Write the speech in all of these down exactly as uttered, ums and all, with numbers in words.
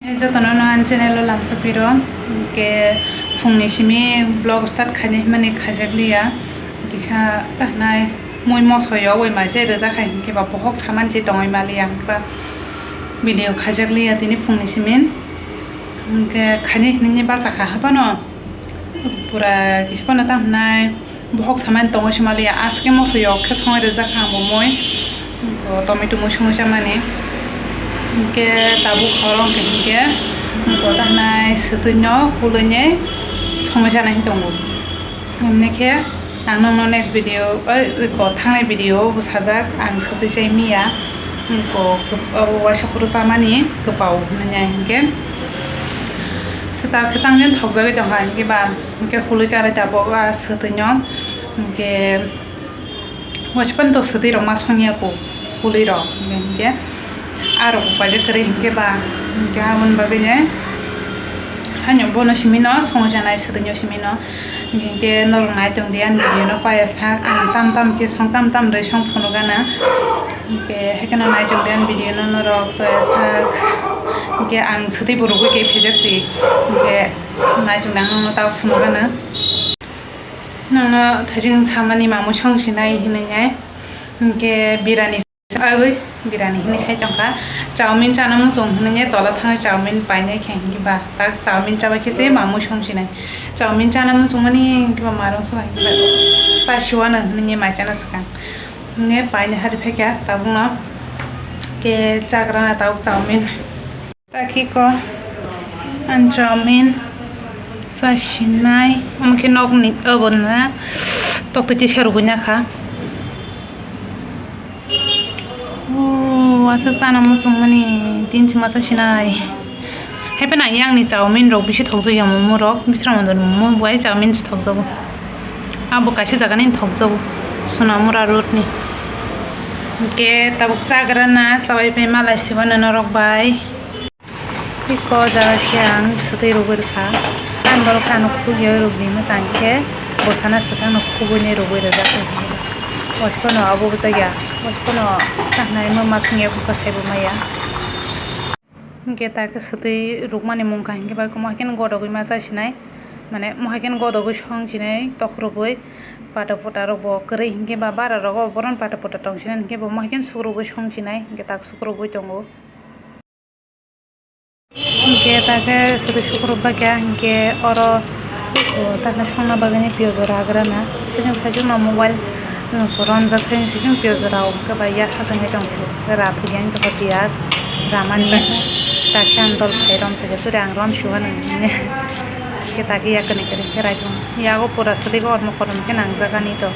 Jotono no ani channel o lamsa piro, hwnkhe phungni simi vlog start khainai hwnmani khaijakliya, kisa tahnai mui moso yogwi maise rijak hai, hwnkhe ba bohok saman se tongwi maliya, hwnkhe ba video khaijakliya tini phungni simi, hwnkhe khainai hwnwi bachakha haphano pura kisa phano tahnai. Bohok samani tongwi se maliya, aske moso yok khe songwi rijak ang bo mui. Bo tomato mui songwi chamani. Hwnkhe tabuk horo hwnkhe hwnkhe bo tahnai swtwino hulwini songwi chanai tongo. Hwnkhe ang nokno next video, oi, ko thangnai video bo sajak, ang swtwi chai miya. Ko waisa phuru chamani kwpao hwnwi hwnkhe. Swta khe tangwi thokjagwi tongkha hwnkhe ba. Hwnkhe hului chanai tabuk a swtwino, hwnkhe waisa phano to swtwi rok ma songya kho, hului rok, hwnkhe arok bo paijak kwrwi hwnkhe ba, hwnkhe aboni bagwi nai haino bono simi no songwi chanai swtwino simi no, hwnkhe norok nai tongdi ani video no paiya sak, ang tam tam khe song tam tam rwi song phunuk gana, hwnkhe haikheno nai tongdi ani video no norok chaya sak, hwnkhe ang swtwi bo rwgwi khe phejak si, hwnkhe. Naitok nang nokno ta phunukgana. Nokno thajing samani mamui song sinai hinui nai. Hwnkhe birani sagwi, birani hinui sai tongkha. Chowmin chana muchung hinui nai tola thangwi chowmin painai khe hwnkhe ba tak chowmin chaba khe se mamui song sinai. Chowmin chana muchung mani hwnkhe ba marung song hwnkhe ba chasiwano hinui nai mai chana swkang. Hwnkhe painai hari phaikha tabukno. Khe chagrana tabuk chowmin. Takhi ko, ang chowmin sa sinai, omo khe nokni obo na, toktwi tisa rwgwi nakha. O, aswk chana muchungmani, tin chuma sa sinai. Haiphano ang yang ni chowmin rok bisi thokjak ya, momo rok, bisra mondo ni momo bai chowmin se thokjago. Abo kaisa jaga ni thokjago, Sonamura road ni. Hwnkhe tabuk chagrana, slawai pai malai siba norok bai. Iko jaga khe ang swtwi rwgwi rwkha. Ang borok khe ano khukya rwgdi mwchang khe bwsano swkang no khugwi nai rwgwi rwjak. Waisa phano abo bwjakya, waisa phano tahnai ma masungya buka saibo maya. Hwnkhe takhe swtwi rwkmani mungkha hinkhe bai omo hai khe godogwi ma chasinai, mane omo hai khe godogwi song sinai tokhorogwi pata pota rokbo kwrwi hinkhe ba bara rogo boron pata pota tong sinai hinkhe bo omo hai khe sukrubwi song sinai hinkhe tak sukrubwi tongo. Hwnkhe takhe swtwi sukrubakya hinkhe oro takhe songna bagwini piyaj ragrana saichung saichung no mobile romjak saichung saichung piyaj rao hwnkhe bai yasa chwngwi tongkhe rathok yang tongkha piyaj ramani takhe ang dol phai rom phaikhe turi ang rom suha nang hwnwi khe takhe ya kwrwi kwrwi khe raithok yago pura swtwi kormo korom khe nangjak ani to.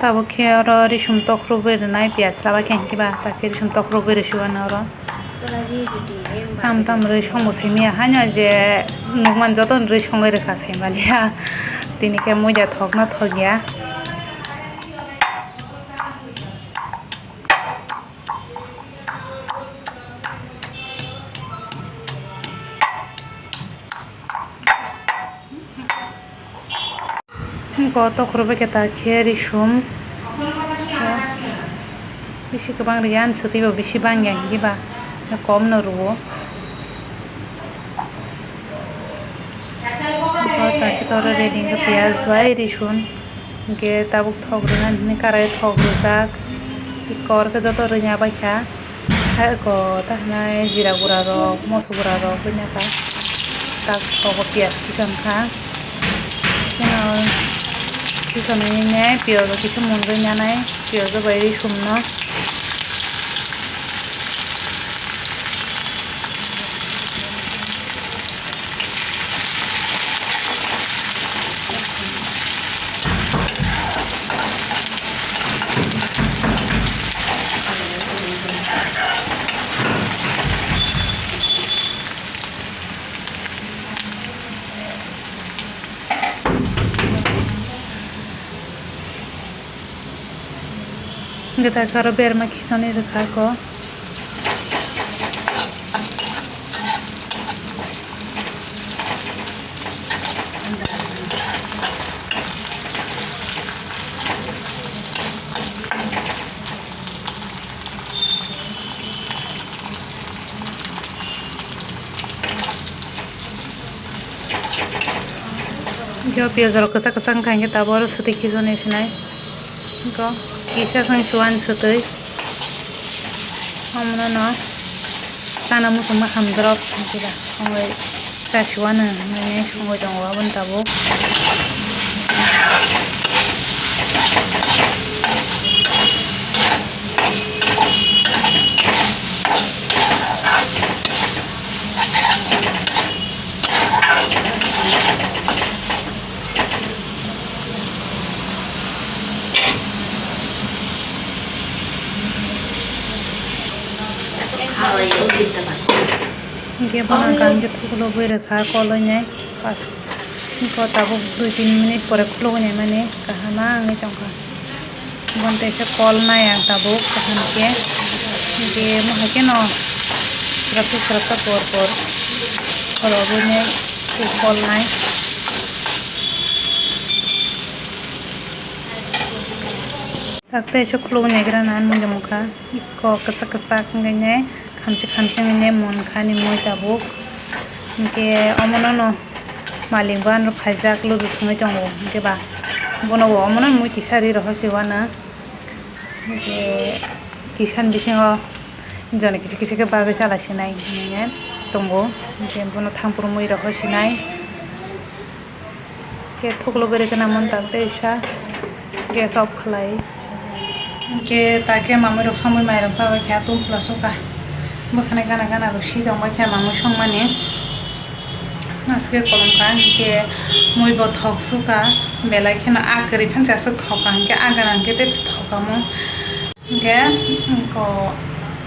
Tabuk khe oro risum tokrubwi rwnai piyaj rwbai khe hinkhe ba takhe risum tokrubwi rwsio ano oro. Tam tam rwi songbo saimanya haino je nukmani jotono rwi songwi rwkha saimaliya tini khe muida thokno thokya. Bo tokhorbo khe ta khe risum. Bisi kwbang rwya, ani swtwi bo bisi bangya hinwi ba kom no rwo. Bo ta khe ta oro ready wngkha piyaj bai risum. Hinkhe tabuk thok rwna hinwi karai thok rwjak. Eko oro khe joto rwngya baikha. Hai eko ta hinai jira gura rok, moso gura rok wngya kha. Tak thogo piyaj kisa wngkha. Kisa nai piyaj bo kisa munrwi nanai, piyaj bai risum no. Hwnkhe ta khe oro berma khisani rwkha kho. Hwnkhe o piyaj rok kwchak kwchak wngkha, hwnkhe tabuk oro swtwi khichonwi sinai. Hwnkhe kisa chwng suan swtwi. Omono no chana muchungma hamjrok, hwnkhe ba songwi cha suan hinwi songwi tongo aboni tabuk. Hwnkhe bono hwnkha hwnkhe thuklubwi rwkha kol wngnai, pas, hwnkhe tabuk dui tin minute pore khulugwi naimani kaham wngwi tongkha. Bono teisa kol nai ang tabuk kaham khe, hwnkhe mohai kheno swrapsa swrapsa por por khulugwi nai kol nai. Tak tei se khulugwi naigra na hinwi mungkha. Iko kwchak kwchak wngwi ne khamchi khamchi wngwi ne munkha ni mui tabuk. Hinkhe omono no malik bo ano phaijak ludu thwngwi tongo. Hinkhe ba bono bo omono mui kisa ri rohor se uanw. Hinkhe kisa ni bisingo joni kisa kisa khe bagwi chala sinai hinwi tongo. Hinkhe bono thangphuru mui rohor sinai. Khe thuklubwi rwgwna mantang tei sa gas off khlai. Khe ta khe mamui rok somoi mai rok chabai kha tum phla suka. Bwkhani gana gana rok sijak bai kha mamui songmani. Naske kolom kha hinkhe mui bo thok suka belai kheno a kwrwi phan chasa thok kha hinkhe a gana hinkhe tebse thok kha mo. Hinkhe, ko,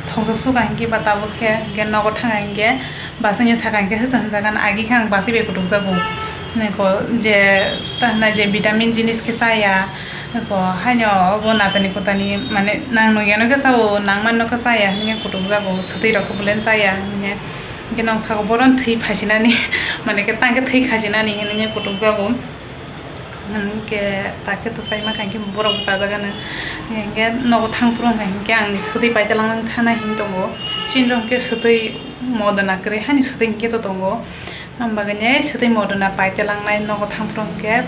thongsa suka hinkhe ba tabuk khe, hinkhe nogo thanga hinkhe, basingni saka hinkhe hwsa hwnjagan agi khe ang basing bai kutukjago. Hinkhe ko, je, ta hwnai je vitamin jinis khe chaya, ko, haino obo natani kotani, mane, nang nung yano khe sao, nang manno khe chaya, hinkhe kutukjago, swtwi rok khe bolai chaya, hinkhe, hinkhe nwng saka bohrok thwi phaisinani, mane khe tang khe thwi khaisinani, hinkhe kutukjago. Hinkhe ta khe to chaima kha hinkhe borok bo chajaganw. Hinkhe nogo thangphuru wngkha hinkhe ang swtwi paita langna thana hin tongo. Chini rok hinkhe swtwi modona kwrwi hani swtwi hinkhe to tongo. Ang bagwi swtwi modona paita langnai nogo thangphuru hinkhe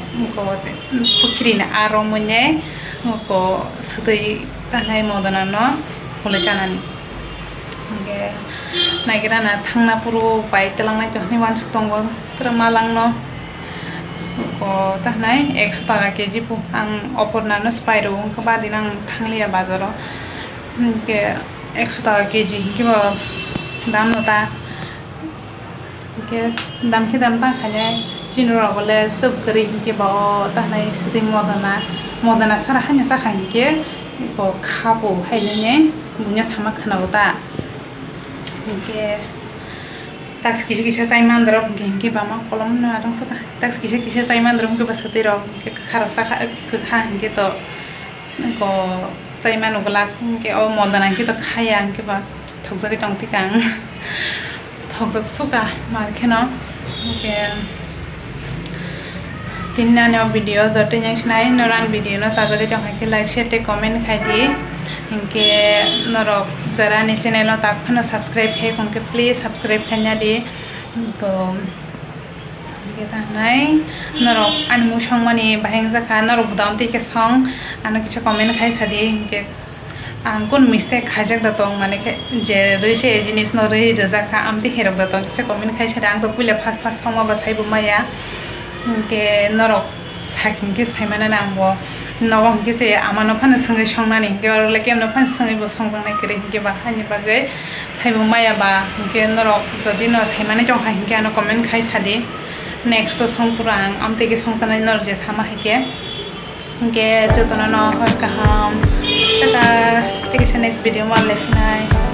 pukhiri ni aro mwnwi swtwi tanai modona no phulwi chanani. Hinkhe naigra na thangna phuru paita langnai to hinwi uansuk tongo. Tere malangno ko ta hwnai ekso taka keji pu ang opornano swpai rw wngkha badino ang thangliya bazaro. Hinkhe ekso taka keji hinkhe bo damno ta hinkhe dam khe dam tang khainai chini rok le twb kwrwi hinkhe bo o ta hwnai swtwi modona modona sara haino sakha hinkhe ko khapo hainani buino sama khwnao ta hinkhe. Task kisa kisa chai mandrok hinkhe hinkhe bama kolom no arang saka. Task kisa kisa chai mandrok hinkhe bwswtwi rok hinkhe kwkha rok chakha kwkha hinkhe to ko chai manu glak hinkhe o modana hinkhe to khaya hinkhe ba thokjagwi tong thika ang. Thokjak suka mar kheno hinkhe. Tini ani o video joto yang sinai norok ani video no sajagwi tong hai khe like share tei comment khai di. Hinkhe norok jara ani channel no tak phano subscribe khai khe please subscribe khaina di. To hinkhe tanai norok ani mui songmani bahai wngjakha norok budam tei khe song ano kisa comment khai sadi hinkhe. Ang kun mistake khaijak da tong mane khe je rwi se jinis no rwi rijak kha amtwi herok da tong kisa comment khai sadi ang to puila first first songma ba saibo maya hinkhe norok sak hinkhe saimano nang bo nogo hinkhe se ama no phano swngwi songnani hinkhe oro le kemno phano swngwi bo songjaknai kwrwi hinkhe ba haini bagwi saibo maya ba hinkhe norok jodi no saimani tongkha hinkhe ano comment khai sadi next o songphuru ang amtwi khe songsanai norok je sama hinkhe. Hinkhe jotono no hor kaham. Tata. Tei kaisa next video ma le phinai.